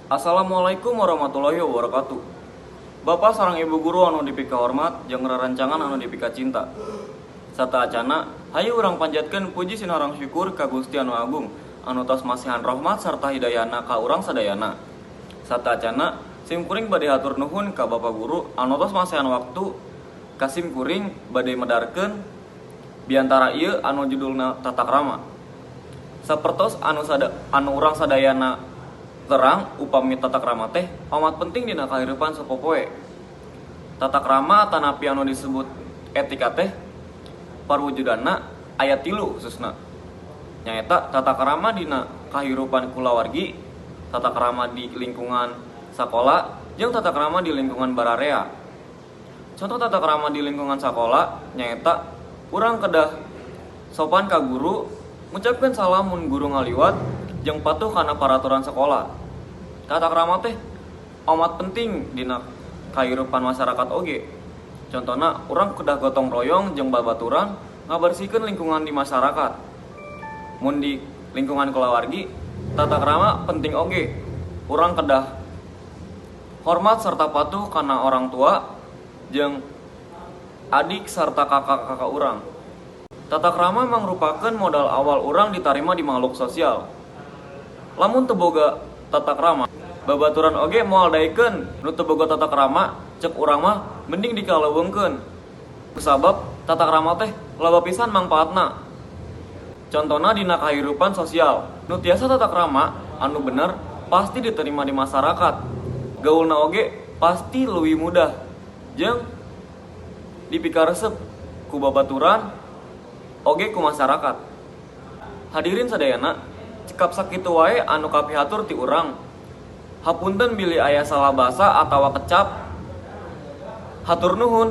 Assalamualaikum warahmatullahi wabarakatuh. Bapak sareng Ibu guru anu dipika hormat jeung rerencangan anu dipika cinta. Sateuacana, hayu urang panjatkeun puji sinareng syukur ka Gusti Anu Agung anu tos masihan rahmat sarta hidayahna ka urang sadayana. Sateuacana, sim kuring bade hatur nuhun ka Bapak guru anu tos masihan waktu ka sim kuring bade medarkeun biantara ieu anu judulna tata krama. Sapertos anu urang sadayana terang, upami tata krama teh amat penting dina kahirupan sapopoe. Tata krama atanapi anu disebut etika teh parwujudanna aya tilu, khususna nyaeta tata krama dina kahirupan kulawargi, tata krama di lingkungan sakola, jeung tata krama di lingkungan bararea. Contoh tata krama di lingkungan sakola nyaeta urang kedah sopan ka guru, ngucapkeun salam mun guru ngaliwat, jeung patuh kana peraturan sekolah. Tata krama teh amat penting dina kahirupan masyarakat oge. Contohna, urang kedah gotong royong jeung babaturan ngabersihkeun lingkungan di masyarakat. Mun di lingkungan kulawargi, tata krama penting oge. Urang kedah hormat serta patuh kana orang tua jeung adik serta kakak-kakak urang. Tata krama mangrupakeun modal awal urang ditarima di makhluk sosial. Lamun teu boga tata krama, babaturan oge moal daekeun. Nu teu boga tata krama, cek urang mah mending dikaleuweungkeun. Kusabab tata krama teh loba pisan mangpaatna. Contona dina kahirupan sosial, nu tiasa tata krama anu bener pasti diterima di masyarakat. Gaulna oge pasti leuwih mudah jeung dipikaresep ku babaturan oge ku masyarakat. Hadirin sadayana, cekap sakitu wae anu kapihatur ti urang. Hapunten bilih aya salah basa atawa kecap. Hatur nuhun.